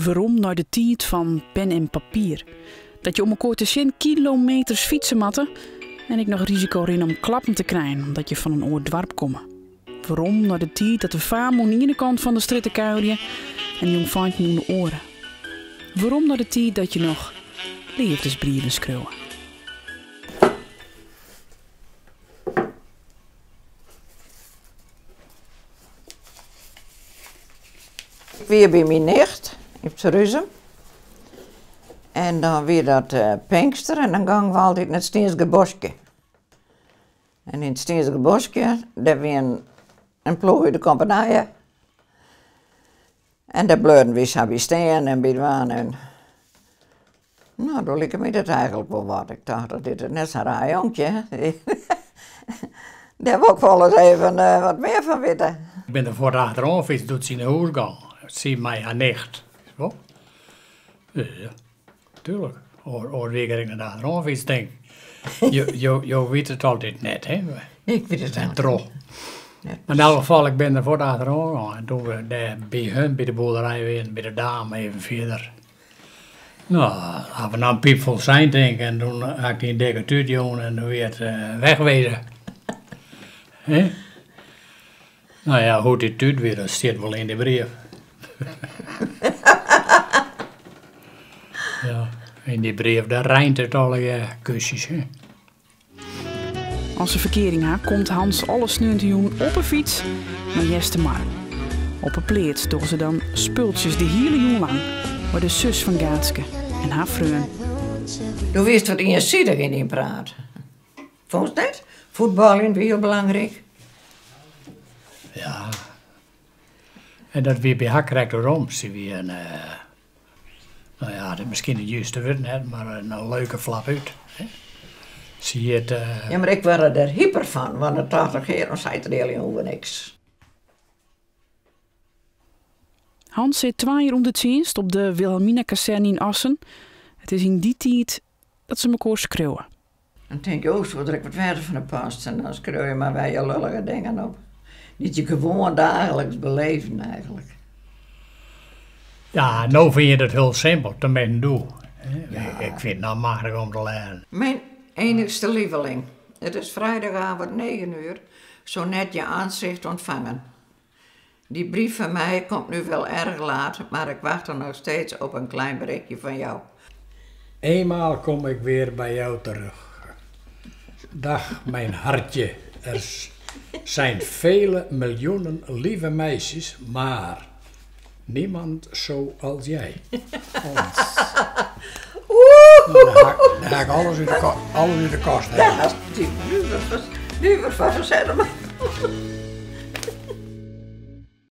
Werom nei de tiid fan pen en papier. Dat je om elkoar te sjen kilometers fytse moatte en ek noch risiko rinne om klappen te krijen omdat je fan in oar doarp komme. Werom nei de tiid dat de faam oan de iene kant fan de strjitte kuierje en de jongfeinten oan de oare. Werom nei de tiid dat je noch leafdesbrieven skriuwe. Ik wie by myn nicht yn Surhuzum en dan wie dat Pinkster en dan gongen we altyd nei it Stienske boskje. En yn it Stienske boskje, dêr wie in ploech út de kompanije en dêr bleaunen wy sa by stean en by dwaan en no, doe like my dat eigentlik wol wat. Ik tocht, dat is net sa'n raar jonkje. Dêr wol ik wolris even wat mear fan witte. Ik bin der fuort achteroan fytst doe't sy nei hûs gong. Sy mei har nicht. Wol? Ja, tuerlik. Oars wie ik der ek net achteroan fytst, tink ik. Jo witte it altyd net, hè? Ik wit it net. Troch. Mar yn elk gefal, ik bin der fuort achteroan gien. En doe't we dêr by hun by de boerderij wienen, by de daam even fierder. No, ha we noch in pyp fol sein tink ik en doe ha ik dy in dikke tút jûn en doe wie it wegwezen. Hè? No ja, hoe't dy tút wie, dat stiet wol yn dy brief. Ja, yn dy brief, dêr reint it allegear kusjes, hè. As se ferkearing ha, komt Hans alle sneontejûn op 'e fyts nei Eastermar. Op 'e pleats dogge se dan spultsjes de hiele jûn lang mei de sus fan Gaatske en har freon. Do wiest wat iensidich yn dyn praat. Fûnst net? Fuotbaljen wie hiel belangryk. Ja, en dat wie by har krekt oarsom. Sy wie in, no ja, dat is miskien it juste wurd net, mar in leuke flapút. Sy hjit. Ja, mar ik waard der hyper fan, want dan tocht ik, hear, dan seit er de hiele jûn oer niks. Hans sit twa jier ûnder tsjinst op de Wilhelminakazerne yn Assen. It is yn dy tiid dat se mekoar skriuwe. Dan tink je, oh, soe der ek wat wêze fan de post? En dan skriuw je mar wer je lullige dingen op, dy't je gewoan daagliks beleven eigentlik. Ja, no fyn je dat hiel simpel, teminsten doe. Ik fyn it noch maklik om te lêzen. Mijn enigste lieveling, het is vrijdagavond 9 uur, zo net je aanzicht ontvangen. Die brief van mij komt nu wel erg laat, maar ik wacht er nog steeds op een klein berichtje van jou. Eenmaal kom ik weer bij jou terug. Dag, mijn hartje. Er zijn vele miljoenen lieve meisjes, maar niemand zoals jij. Hans. Dan ha ik alles út de, alles út de kast. Ja, nuver, nuver van verzetten.